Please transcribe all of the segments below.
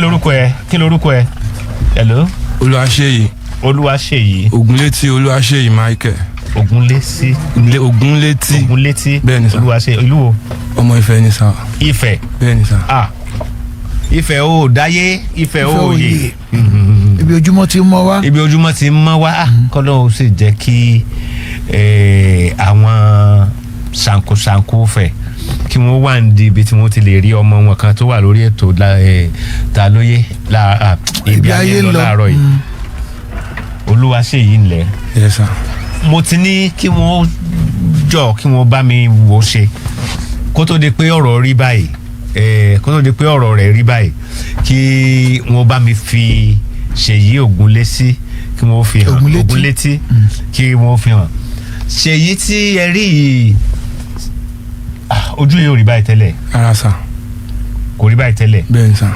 Lorúkọ ẹ? Kí lorúkọ ẹ? Hello? Olúwaṣeyì. Olúwaṣèyí. Ògúnlétí, Olúwaṣeyì Michael. Ògúnlésí. Ògúnlétí. Ògúnlétí. Bẹ́ẹ̀ni sà. Olúwaṣeyì, ìlú wo? Ọmọ Ifẹ̀ ni sà. Ifẹ̀? Bẹ́ẹ̀ni sà. Ah, Ifẹ̀ o dáyé, Ifẹ̀ o yè. Ibi ojúmọ́ ti mọ́ wá. Ibi ojúmọ́ ti ń mọ́ wá. Kọ́lọ́ ó sì jẹ́ kí àwọn ṣàǹkóṣàǹkó fẹ̀ kí wọ́n wà ní ibi tí wọ́n ti lè rí ọmọ wọn kan tó wà lórí ètò ta lóye ibi ayé lọ láàárọ̀ yìí. Olúwaṣèyí ńlẹ̀. Yes sir. Mo ti ní kí wọ́n jọ kí wọ́n bá mi wò ó ṣe kó tó di pé ọ̀rọ̀ rí báyìí, kó tó di pé ọ̀rọ̀ rẹ̀ rí báyìí, kí wọ́n bá mi fi Ṣèyí Ògúnlésí kí wọ́n fi hàn. Ògúnlétí. Ògúnlétí, kí wọ́n fi hàn. Ṣèyí tí ẹ rí yìí, ojú yìí ò rí báyìí tẹ́lẹ̀? Ara sà. Kò rí báyìí tẹ́lẹ̀? Bẹ́ẹ̀ni sà.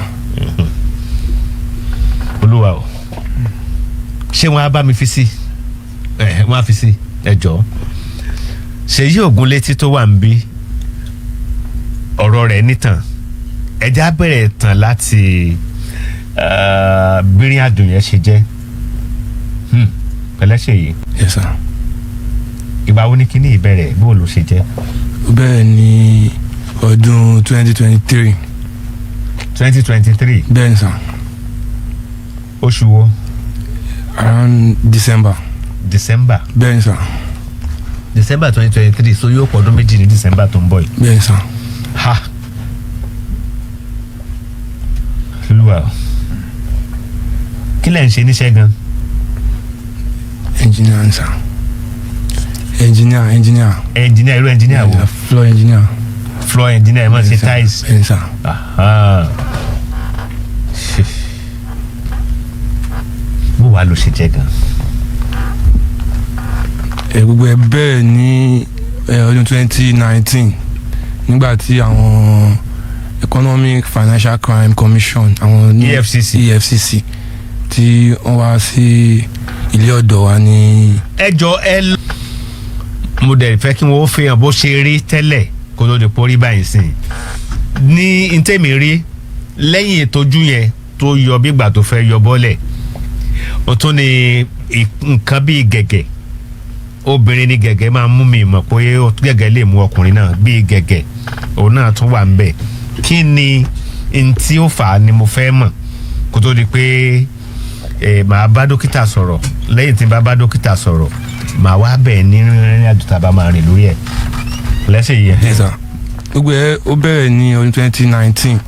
Olúwa o, ṣé wọn á bá mi fi sí ẹ? Wọn á fi sí ẹ jọ. Ṣèyí Ògúnlétí tó wà ń bí, ọ̀rọ̀ rẹ̀ nìtàn. Ẹja bẹ̀rẹ̀ tàn láti bírin àjò yẹn ṣe jẹ́. Pẹ̀lẹ́ Ṣèyí. Yes sir. Ìgbà wo ni kíní ìbẹ̀rẹ̀? Bó ló ṣe jẹ́? Ó bẹ̀rẹ̀ ní ọdún 2023. 2023? Bẹ́ẹ̀ni sà. Oṣù wo? Around December. December? Bẹ́ẹ̀ni sà. December 2023, so yóò pọ̀ ọdún 2 ní December tó ń bọ̀ yìí. Bẹ́ẹ̀ni sà. Ha, Olúwa o, kí lẹ̀ ń ṣe níṣẹ́ gan? Engineer sà, engineer, engineer. Engineer, irú engineer wo? Floor engineer. Floor engineer, ẹ máa ṣe tiles? Bẹ́ẹ̀ni sà. Aha. Bó wàá ló ṣe jẹ́ gan? Ẹ gbogbo ẹ bẹ̀rẹ̀ ní ọdún 2019, nígbà tí àwọn Economic Financial Crime Commission, àwọn ní EFCC. EFCC, tí wọ́n wá sí ilé ọ̀dọ̀ wa ní. Ẹ jọ ẹ lọ. Mo dẹ̀ fẹ́ kí wọ́n fi hàn bó ṣe rí tẹ́lẹ̀ kó tó di porí báyìí sìn ní ntẹ́mi rí lẹ́yìn ìtọ́jú yẹn tó yọ bí ìgbà tó fẹ́ yọ bọ́lẹ̀. Ó tún ní nǹkan bíi gẹ̀gẹ̀. Obìnrin ní gẹ̀gẹ̀ máa ń mú mi mọ̀ pé gẹ̀gẹ̀ lè mú ọkùnrin náà bíi gẹ̀gẹ̀, òun náà tún wà ń bẹ̀. Kí ni n tí ó fà á ni mo fẹ́ mọ̀ kó tó di pé màá bá dókítà sọ̀rọ̀. Lẹ́yìn tí n bá bá dókítà sọ̀rọ̀, màá wá bẹ̀ ní rìnrìn àjò tá a bá máa rìn lórí ẹ̀ lẹ́sẹ̀ yìí. Yes sir. Gbogbo ẹ ó bẹ̀rẹ̀ ní ọdún 2019,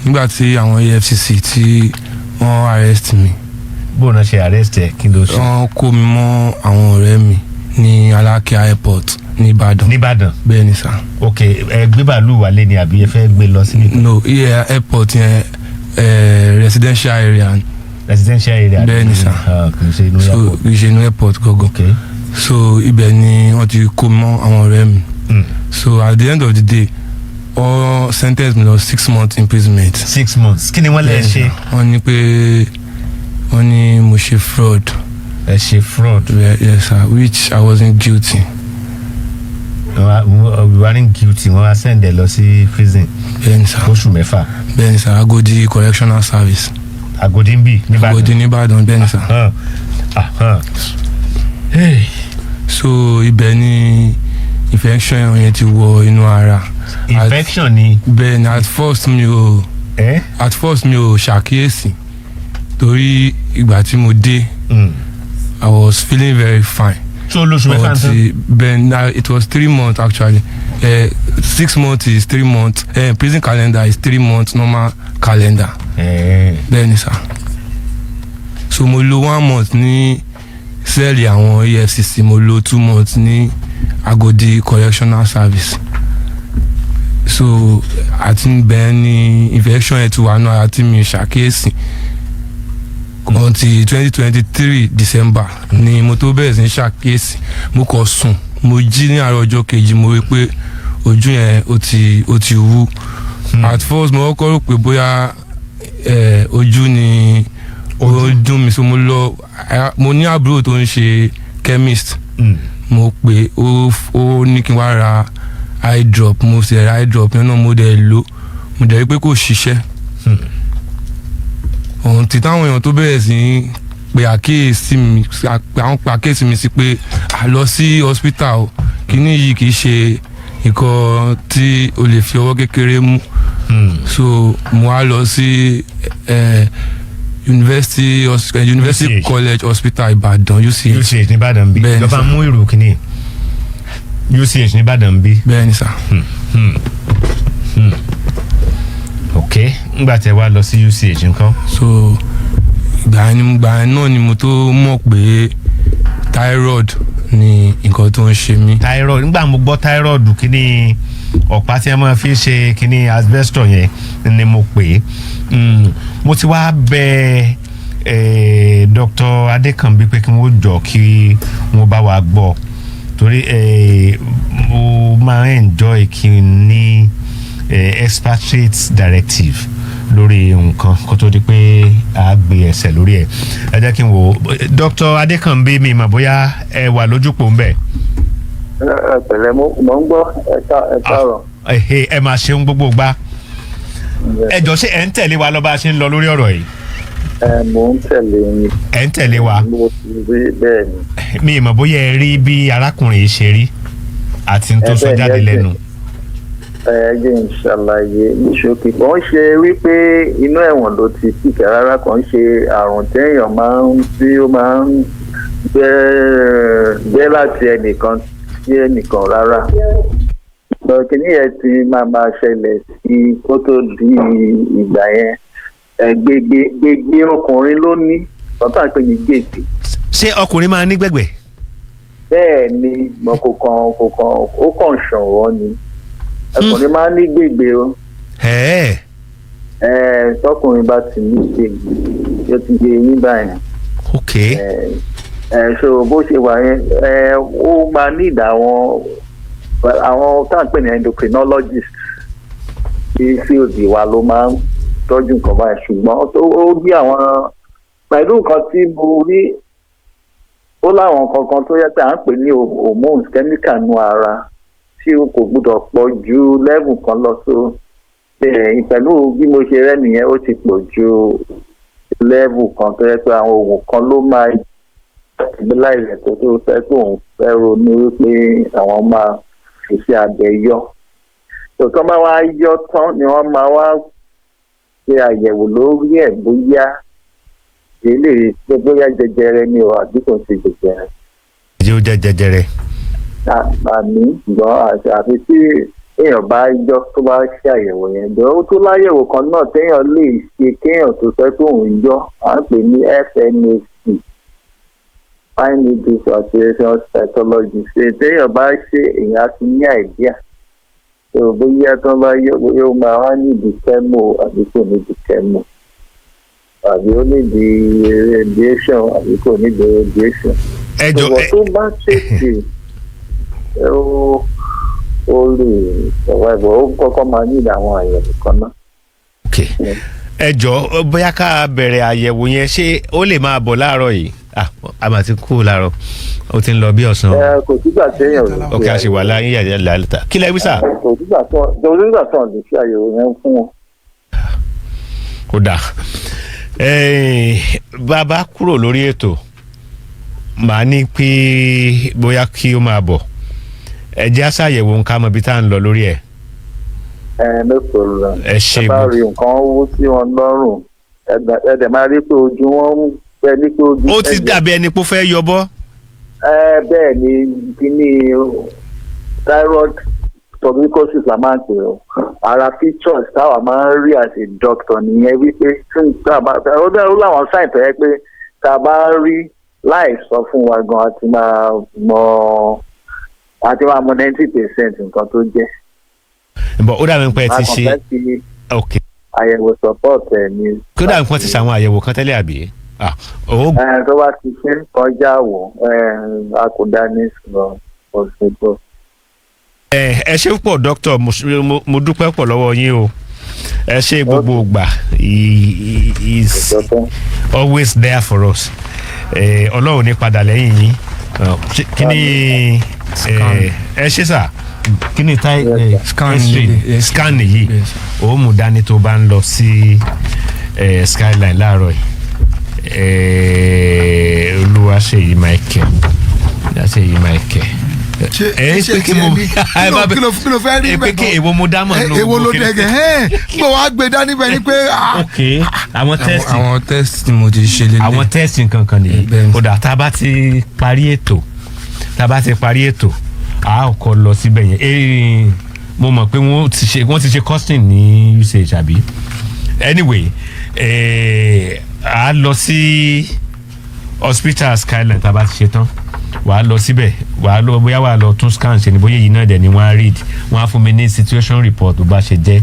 nígbà tí àwọn EFCC tí wọ́n arrest mi. Bó náà ṣe arrest ẹ? Kí ló ṣe? Wọ́n kó mi mọ́ àwọn ọ̀rẹ́ mi ní Alákíá Airport ní Ìbàdàn. Nìbàdàn? Bẹ́ẹ̀ ni sà. Ok, ẹ gbé bàálù wálé ni àbí ẹ fẹ́ gbé lọ síbi? No, yeah, airport yẹn residential area ni. Residential area? Bẹ́ẹ̀ ni sà. Ah, kì í ṣe inú So airport. kì í ṣe inú airport gangan. So ibẹ̀ ni wọ́n ti kó mi mọ́ àwọn ọ̀rẹ́ mi. So at the end of the day, wọ́n sentence mi lọ 6 months imprisonment. 6 months. Kí ni wọ́n lè ṣe? Wọ́n ní pé wọ́n ní mo ṣe fraud. Ẹ ṣe fraud? Yes sir, which I wasn't guilty. You weren't guilty, wọ́n wá send ẹ lọ sí prison? Bẹ́ẹ̀ ni sà. Oṣù 6? Bẹ́ẹ̀ ni sà, Agodi Correctional Service. Agodi ń bì nìbàdàn? Agodi nìbàdàn, bẹ́ẹ̀ ni sà. Hàn. Hey. So ibẹ̀ ni infection yẹn ti wọ inú ara. Infection ni? Bẹ́ẹ̀ ni. At first mi ò ẹ at first mi ò ṣàkíyèsí, torí ìgbà tí mo dé, I was feeling very fine. So lóṣù 6 ń tán? But then it was 3 months actually. 6 months is 3 months. Prison calendar is 3 months, normal calendar. Bẹ́ẹ̀ ni sà. So mo lò one month ní cell àwọn EFCC, mo lò 2 months ní Agodi Correctional Service. So àti bẹ́ẹ̀ ni infection yẹn ti wà náà àti mi ṣàkíyèsí until 2023 December ni mo tó bẹ̀rẹ̀ sí ní ṣàkíyèsí. Mo kàn sùn, mo jí ní àárọ̀ ọjọ́ kejì, mo rí pé ojú yẹn ó ti wú. At first mo kọ́kọ́ rò pé bóyá ojú ni ó dùn mí, so mo lọ, mo ní àbúrò tó ń ṣe chemist. Mo pè ó, ó ní kí n wá ra eye drop. Mo sì ra eye drop yẹn náà, mo dẹ̀ lò, mo dẹ̀ rí pé kò ṣiṣẹ́. Until táwọn èèyàn tó bẹ̀rẹ̀ sí í pe àkíyèsí mi, àwọn pe àkíyèsí mi sí pé a lọ sí hospital o, kíní yìí kì í ṣe nǹkan tí o lè fi ọwọ́ kékeré mú. So mo wá lọ sí University UCH. College Hospital Ìbàdàn, UCH. UCH nìbàdàn bí? Bẹ́ẹ̀ni, Ìjọba sir. mú ìrù kìíní UCH nìbàdàn bí? Bẹ́ẹ̀ ni sir. Ok, ńgbà tẹ wá lọ sí UCH nǹkan? So ìgbà yẹn náà ni mo tó mọ̀ pé thyroid ni nǹkan tó ń ṣe mí. Thyroid. Nígbà mo gbọ́ thyroid, kíní ọ̀pá tí a máa fi ṣe kíní asbestos yẹn ni mo pè é. Mo ti wá bẹ Dr. Adékànbí pé kí wọ́n jọ kí wọ́n bá wa gbọ́, torí mo máa ń enjoy kí n ní expatriate directive lórí nǹkan kó tó di pé a gbé ẹsẹ̀ lórí ẹ̀. Ẹ jẹ́ kí n wò ó. Dr. Adékànbí, mi mọ̀ bóyá ẹ wà lójúpọ̀ ń bẹ̀. Ẹ pẹ̀lẹ́, mo ń gbọ́, ẹ káàárọ̀. Ẹ̀hẹ́, ẹ máa ṣeun gbogbo gbá. Ẹ jọ, ṣé ẹ ń tẹ̀lé wa lọ bá a ṣe ń lọ lórí ọ̀rọ̀ yìí? Ẹ, mò ń tẹ̀lé yín. Ẹ ń tẹ̀lé wa? Mo ti rí, bẹ́ẹ̀ ni. Mi ì mọ̀ bóyá ẹ rí bí arákùnrin yìí ṣe rí àti n tó Ẹ sọ bẹ́ẹ̀ ni, jáde ẹ jẹ́. lẹ́nu. Ẹ jẹ́ n ṣàlàyé ní ṣókí. Kò ń ṣe wípé inú ẹ̀wọ̀n ló ti kíkẹ́ rárá. Kò ń ṣe àrùn téèyàn máa ń tí ó máa ń gbẹ́ láti ẹnìkan sí ẹnìkan rárá. Kìnìún yẹn ti máa ṣẹlẹ̀ sí kó tó di ìgbà yẹn. Ẹ gbégbé gbégbé ọkùnrin ló ní bàbá pè ní gbègbè. Ṣé ọkùnrin máa ní gbẹ̀gbẹ̀? Bẹ́ẹ̀ ni, mọ kò kàn ó kàn ṣọ̀wọ́ ni. Ọkùnrin máa ń ní gbègbè o. Ẹ̀ẹ́. Ẹ tọkùnrin bá ti ní gbègbè, yóò ti gbé yín báyìí. Ẹ ẹ, so bó ṣe wà yẹn, ẹ ó máa ní ìdá àwọn tá à ń pè ní endocrinologist tí field wa ló máa ń tọ́jú nǹkan báyìí, ṣùgbọ́n ó bí àwọn pẹ̀lú nǹkan tí mo rí, ó láwọn kankan tó yẹ pé à ń pè ní hormones, chemical nú ara tí o kò gbúdọ̀ pọ̀ ju level kan lọ. So pẹ̀lú bí mo ṣe rẹ́ nìyẹn, ó ti pọ̀ ju level kan tó yẹ pé àwọn oògùn kan ló máa stabilize ẹ̀ tó fẹ́ pé òun fẹ́ ronú wípé àwọn máa ṣiṣẹ́ abẹ yọ. Tòótọ́ bá wá yọ tán ni wọ́n máa wá ṣe àyẹ̀wò lórí ẹ̀, bóyá eléyìí, bóyá jẹjẹrẹ ni o àbí kò ń ṣe jẹjẹrẹ. Jẹ́ ó jẹ́ jẹjẹrẹ. Àmì, ṣùgbọ́n àfi tí èèyàn bá yọ tó bá ṣe àyẹ̀wò yẹn jọ, ó tó láyẹ̀wò kan náà téèyàn lè ṣe kéèyàn tó sọ pé òun yọ, à ń pè ní FNAC, fine needle aspiration cytology. Ṣe téèyàn bá ṣe, èèyàn á ti ní idea tó bóyá tó bá yọ, bóyá ó máa wá nídìí chemo àbí kò nídìí chemo, àbí ó nídìí radiation àbí kò nídìí radiation. Ẹ jọ. Ṣùgbọ́n tó bá tètè, ó lè survive. Ó kọ́kọ́ máa ní àwọn àyẹ̀wò kan náà. Ok, ẹ jọ, bóyá ká bẹ̀rẹ̀ àyẹ̀wò yẹn, ṣé ó lè máa bọ̀ láàárọ̀ yìí? Ah, a máa ti kú láàárọ̀, ó ti ń lọ bí ọ̀sán. Ẹ kò sígbà téèyàn ò lè Ok, a ṣe wà láyé yàrá lálẹ́ta. Kí lẹ wí sà? Kò sígbà tó lè ṣe àyẹ̀wò yẹn fún wọn. Kò dáa. Bàbá kúrò lórí ètò, màá ní pé bóyá kí ó máa bọ̀. Ẹ jẹ́ á ṣàyẹ̀wò nǹkan mọ̀ bí tá à ń lọ lórí ẹ̀. Ẹ no problem. Ẹ ṣe. Ẹ bá rí nǹkan wú sí wọn lọ́rùn, ẹ dẹ̀ máa rí pé ojú wọn ń pẹ́ ní pé ojú. Ó ti dàbí ẹni pé ó fẹ́ yọbọ́. Ẹ bẹ́ẹ̀ ni, kíní thyroid toxicosis la máa ń pè ó. Ara features táwa máa ń rí as a doctor nìyẹn, wípé tí tá a bá ó dẹ́ ó láwọn sign tó yẹ pé tá a bá rí láì sọ fún wa gan, a ti máa mọ 90% nǹkan tó jẹ́. Bọ̀ ó dàbí pé ẹ ti A kàn ṣe fẹ́ fi ok àyẹ̀wò support ẹ̀ ní. Kí ó dàbí pé wọ́n ti ṣe àwọn àyẹ̀wò kan tẹ́lẹ̀, àbí? Ah, ó Ẹ tó bá ti ṣe kọjá wò, ẹ a kò dá ní ṣùgbọ́n ọ̀sẹ̀ Ẹ ẹ ṣe púpọ̀, dókítà. Mo dúpẹ́ pọ̀ lọ́wọ́ yín o. Ẹ ṣe gbogbo ìgbà. He is always there for us. Ọlọ́run ní padà lẹ́yìn yín. Kí ni ẹ ṣe sà? Kí ni tai Scan X-ray? yìí, yes. Scan yìí. Yes. Ó mú dání tó bá ń lọ sí Skyline láàárọ̀ yìí. Olúwaṣèyí Michael, Olúwaṣèyí Michael. Ṣe ẹ ṣe pé kí mo tiẹ̀ ni? Kí ló fẹ́ rí ẹ pé bẹ́ẹ̀ kí gan? èwo mo dámọ̀ nínú Èwo ló gbogbo dẹ̀gẹ̀ ẹ́ gbọ́ wàá gbé dání bẹ́ẹ̀ ni pé ah, Ok, àwọn test Àwọn test tí mo ti ṣe lélẹ̀. Àwọn test nǹkan kan nìyí. Bẹ́ẹ̀ ni. Ó dà, tá a bá ti parí ètò, tá a bá ti parí ètò, a ó kọ́ lọ síbẹ̀ yẹn. Mo mọ̀ pé wọ́n ti ṣe costing ní UCH àbí. Anyway, a lọ sí hospital Skyline. Tá a bá ti ṣe tán, wàá lọ síbẹ̀, wàá lọ, bóyá wàá lọ tún scan ṣe ni, bóyá èyí náà dẹ̀ ni wọ́n á read, wọ́n á fún mi ní situation report bó bá ṣe jẹ́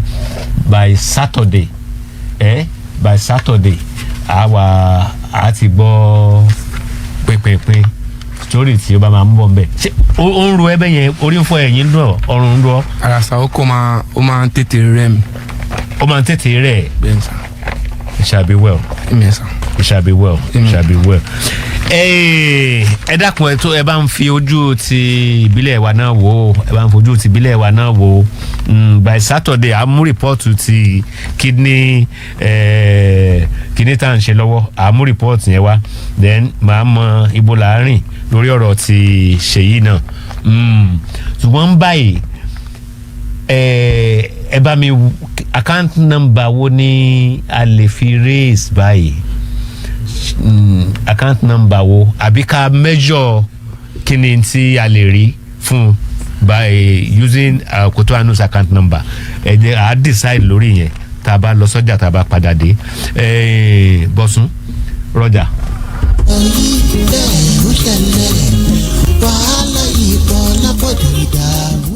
by Saturday. By Saturday, a wà á ti gbọ́ pínpínpín story tí ó bá máa ń bọ̀ nbẹ̀. Ṣé ó ń ro ẹbẹ yẹn? Orí ń fọ, ẹ̀yìn ń dùn ọ́, ọrùn ń dùn ọ́? Ara sà, ó kọ́ máa, ó máa ń tètè rẹ̀ mi. Ó máa ń tètè rẹ̀? Bẹ́ẹ̀ ni sà. It shall be well. Amen sà. It shall be well. It Amen. shall be well. Ẹ dákun, ẹ tó ẹ bá ń fi ojú ti ìbílẹ̀ wa náà wò ó, ẹ bá ń fojú ti ìbílẹ̀ wa náà wò ó. By Saturday, a mú report ti kidney, kidney tá à ń ṣe lọ́wọ́, a mú report yẹn wá, then màá mọ ibo là á rìn lórí ọ̀rọ̀ ti ṣèyí náà. Ṣùgbọ́n báyìí, ẹ bá mi, account number wo ni a lè fi raise báyìí? Account number wo, àbí ká measure kí ni tí a lè rí fún by using Koto Anus account number? Ẹ jẹ́ à á decide lórí yẹn tá a bá lọ sọ́jà, tá a bá padà dé. Bọ́sùn rọjà. Bẹ́ẹ̀ ló ṣẹlẹ̀, wàhálà yìí pọ̀ lápọ̀jù, ìdààmú.